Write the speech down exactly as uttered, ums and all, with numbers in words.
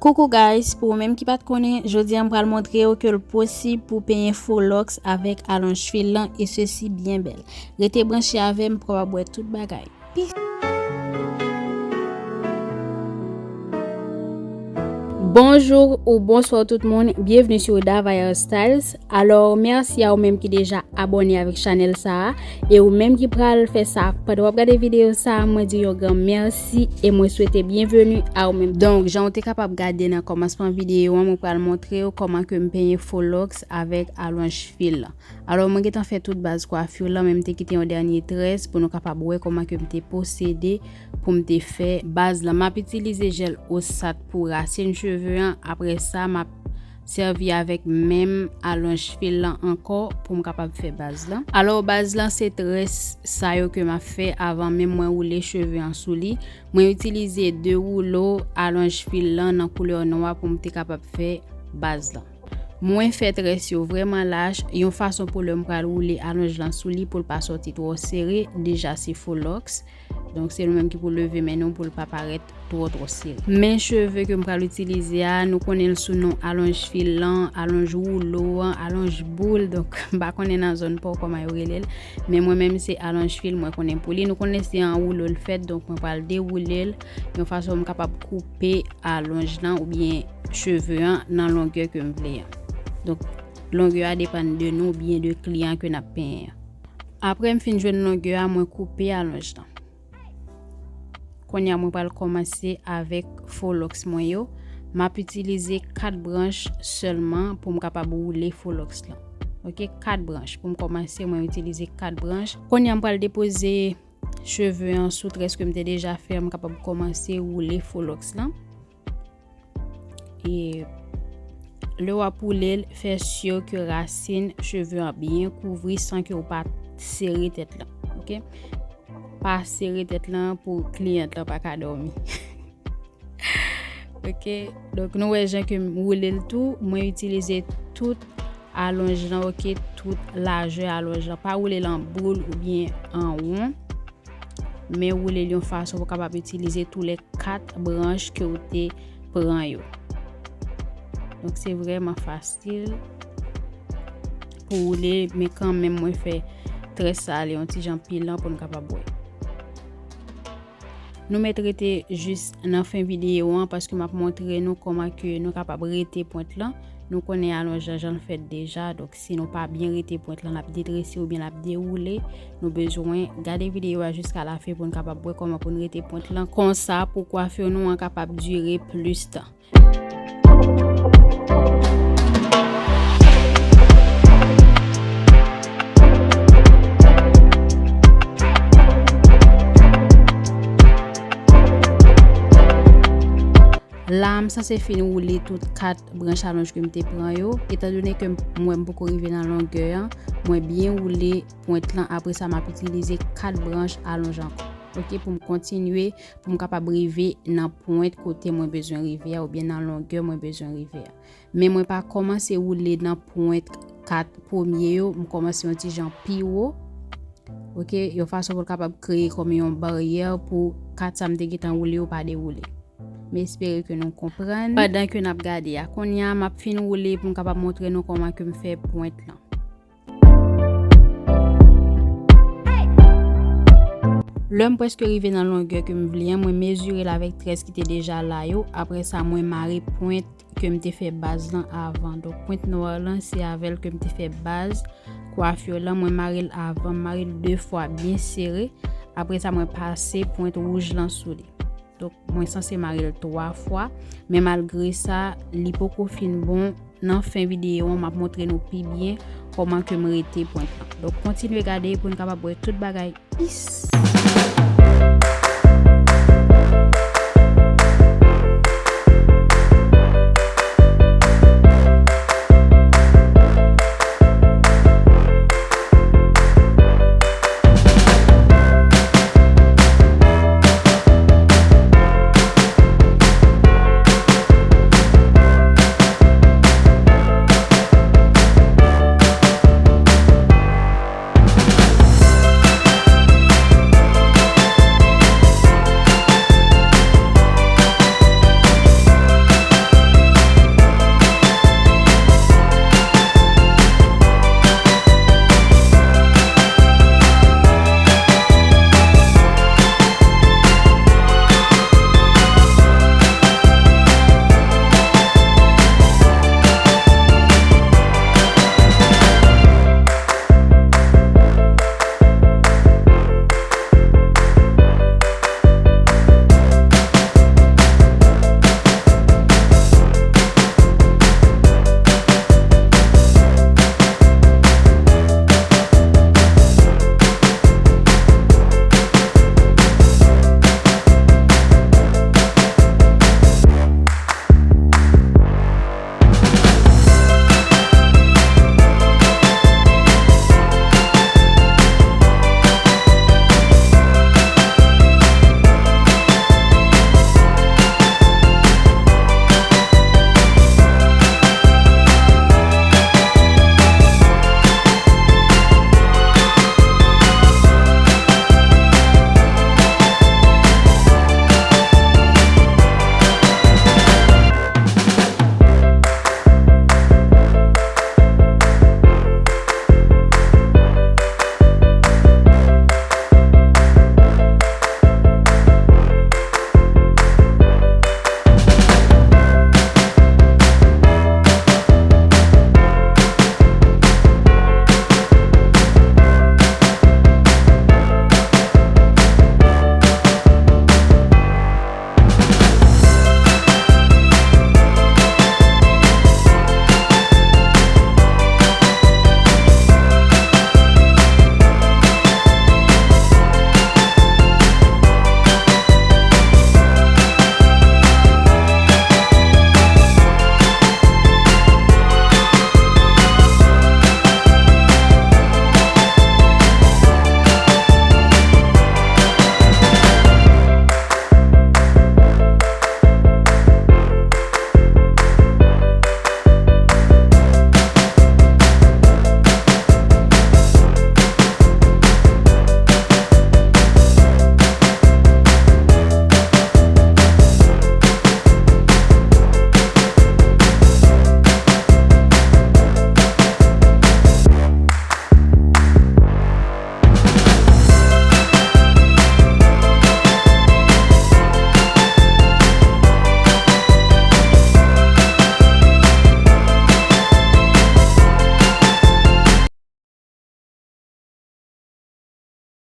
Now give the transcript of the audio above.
Coucou guys, pou ou menm ki pa t konnen, jodi a m pral montre w ke l posib pou w penyen fo lòks avèk alonj fil lan, e sesi byen bèl. Rete branche avè m pou w kapab wè tout bagay. Peace. Bonjou ou bonswa tout moun, byenvni sou Davaya Styles. Alò, mèsi a ou menm ki deja abòne avèk chanèl sa a, e ou menm ki pral fè sa pandan w ap gade videyo sa a, mwen di yon gran mèsi e mwen swete byenveni a ou menm. Donk, jan w te kapab gade nan kòmansman videyo an, mwen pral montre w kòman ke m penyen fo lòks avèk alonj fil lan. Alò, mwen gentan fè tout baz kwafi lan, men m te kite yon dènye très pou nou kapab wè kòman ke m te pwosede pou m te fè baz lan. M ap itilize jèl osat pou rasin cheve an. Apre sa, m ap sèvi avèk menm alonj fil lan ankò pou m kapab fè baz lan. Alò, baz lan se très sa yo ke m ap fè avan menm mwen woule cheve an sou li. Mwen itilize de woulo alonj fil lan nan koulè nwa pou m te kapab fè baz lan. Mwen fè très yo vrèman laj, yon fason pou lè m pral woule alonj lan sou li pou l pa sòti twò sere, deja se fo lòks. Donk, se nou menm ki pou leve men nou pou l pa parèt twò, twò sere. Men cheve ke m pral itilize a, nou konnen l sou non alonj fil lan, alonj woulo an, alonj boul. Donk, m pa konnen nan zòn pa w kòman yo rele l. Men mwen menm, se alonj fil mwen konnen pou li. Nou konnen se an woulo l fèt, donk mwen pral dewoule l yon fason m kapab koupe alonj lan oubyen cheve an nan longè ke m vle an. Donk, longè a depann de nou oubyen de kliyan ke n ap penyen an. Apre m fin jwenn longè a, mwen koupe alonj lan. Kounye a, mwen pral kòmanse avèk fo lòks mwen yo. M ap itilize kat branch sèlman pou m kapab woule fo lòks lan. Oke, kat branch. Pou m kòmanse, mwen itilize kat branch. Kounye a, m pral depoze cheve an sou très ke m te deja fè, m kapab kòmanse woule fo lòks lan. E lè w ap woule l, fè si ke rasin cheve an byen kouvri san ke w pa sere tèt lan. Oke? Pa sere tèt lan pou kliyant lan pa ka dòmi. Oke? Donk, nou wè jan ke m woule l tou, mwen itilize tout alonj lan, oke, tout lajè alonj lan. Pa woule l an boul oubyen an won, men woule l yon fason pou w kapab itilize tou lè kat branch ke w te pran yo. Donk, se vrèman fasil pou woule, men kanmenm mwen fè très sa ale yon ti jan pi lan pou n kapab wè. Nou mèt rete jis nan fen videyo an paske m ap montre nou kòman ke nou kapab rete pwent lan. Nou konnen alonj lan jan l fèt deja, donk si nou pa byen rete pwent lan, l ap detrese oubyen l ap dewoule. Nou bezwen gade videyo a jiska lafen pou n kapab wè kòman pou n rete pwent lan. Konsa, pou kwafi nou an kapab dire plis tan. La, m sanse fin woule tout kat branch alonj ke m te pran yo. Etandone ke m, mwen, m poko rive nan longè an, mwen byen woule pwent lan. Apre sa, m ap itilize kat branch alonj ankò. Oke, pou m kontinye, pou m kapab rive nan pwent kote mwen bezwen rive a, oubyen nan longè mwen bezwen rive a. Men mwen pa kòmanse woule nan pwent kat premye yo, m kòmanse yon ti jan pi wo. Oke, yon fason pou l kapab kreye kòm yon baryè pou kat sa m te gentan woule yo pa dewoule. M espere ke nou konprann. Pandan ke n ap gade a, kounye a, m ap fin woule pou m kapab montre nou kòman ke m fè pwent lan. Lè m prèske rive nan longè ke m vle an, mwen mezire l avèk très ki te deja la yo. Apre sa, mwen mare pwent ke m te fè baz lan avan. Donk, pwent nwa lan, se avè l ke m te fè baz kwafi lan. Mwen mare l avan, m mare l de fwa byen sere. Apre sa, mwen pase pwent wouj lan sou li. Donk, mwen sanse mare l twa fwa, men malgre sa, li poko fin bon. Nan fen videyo an, m ap montre nou pi byen kòman ke m rete pwent lan. Donk, kontinye gade pou n kapab wè tout bagay. Peace.